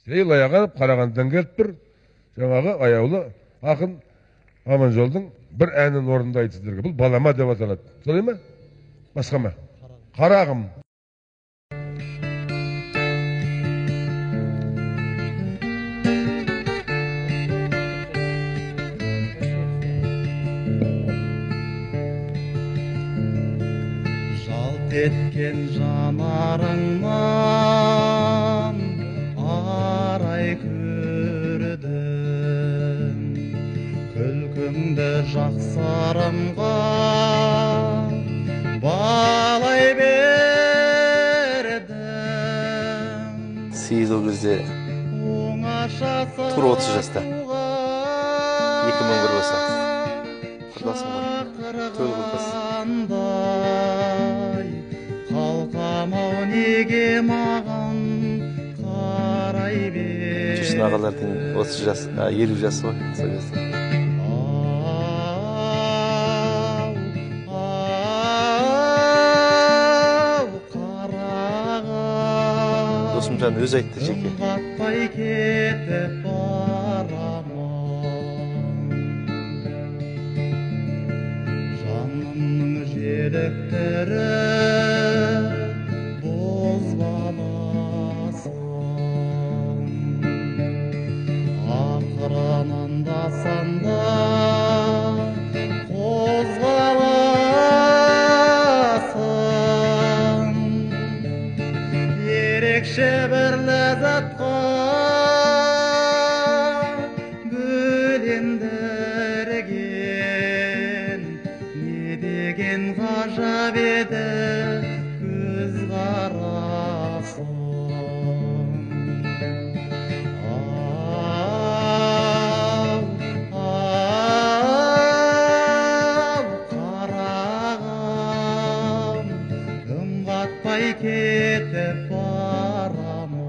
Сейіл Аяғанов Қарағандыдан келіп тұр. Жаңағы аяулы ақын Аманжолдың бір әнін орындайды сіздерге. Бұл балама деп аталады. Солай ма? Басқа ма? Қарағым. Жалт еткен жанарыңнан арай көрдім, күлкіңді жақсарымға балай бердім. Сейіл ол кезде тура 30 жаста. 2001 болса. Құрдасым ғой. Төл құрдас. Қалқам-ау неге маған қарай бер. Жүрсін ағалардың 30 жас, 50 жасы ғой сол кезде. Досымжан өзі айтты жеке. Қатпай кетіп барамын, жанымның желіктіріп боз баласын. Ақырын анда-санда қозғаласың, ерекше бір ләззатқа бөлендірген, не деген ғажап еді көз қарасың. Ау, ау, қарағым, үн қатпай кетіп барамын.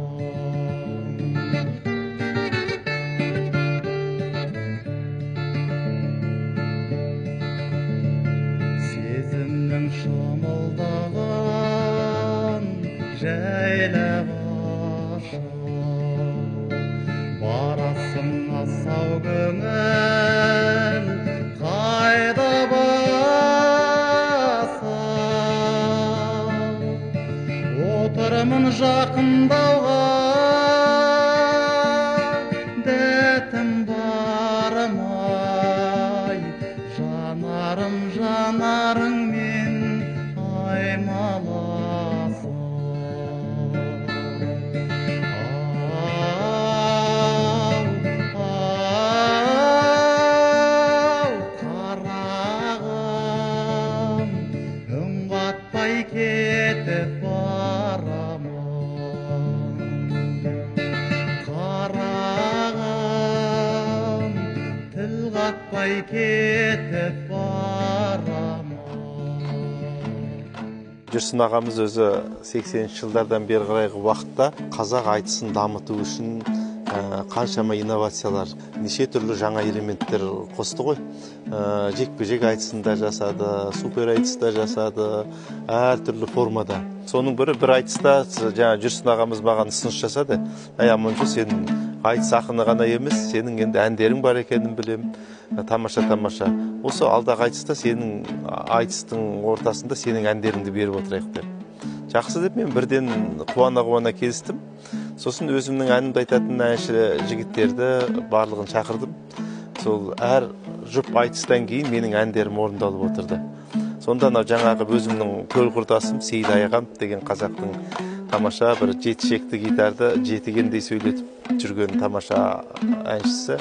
Сезімнің шымылдығын жайлап ашып, барасың асау көңіл қайда басып. Отырмын жақындауға дәтім бармай, жанарым жанарыңмен аймаласып. Ау, ау, қарағым, үн қатпай кетіп барамын. Қарағым, тіл қатпай кетіп барамын. Жүрсін ағамыз өзі 80-ші жылдардан бері қарайғы уақытта қазақ айтысын дамыту үшін қаншама инновациялар, неше түрлі жаңа элементтер қосты ғой. Жекпе-жек айтысын да жасады, супер айтыс та жасады, әртүрлі формада. Соның бірі бір айтыста жаңа Жүрсін ағамыз маған ұсыныс жасады. Әй, Аманжол, сен айтыс ақыны ғана емес, сенің енді әндерің бар екенін білем. Тамаша, тамаша. Осы алдағы айтыста сенің айтыстың ортасында сенің әндеріңді беріп отырайық деп. Жақсы деп мен бірден қуана-қуана келістім. Сосын өзімнің әнімді айтатын әнші жігіттерді барлығын шақырдым. Сол әр жұп айтыстан кейін менің әндерім орындалып отырды. Сонда анау жаңағы өзімнің төл құрдасым Сейіл Аяғанов деген қазақтың тамаша бір жетішекті гитарды жетігендей сөйлетіп жүрген тамаша әншісі.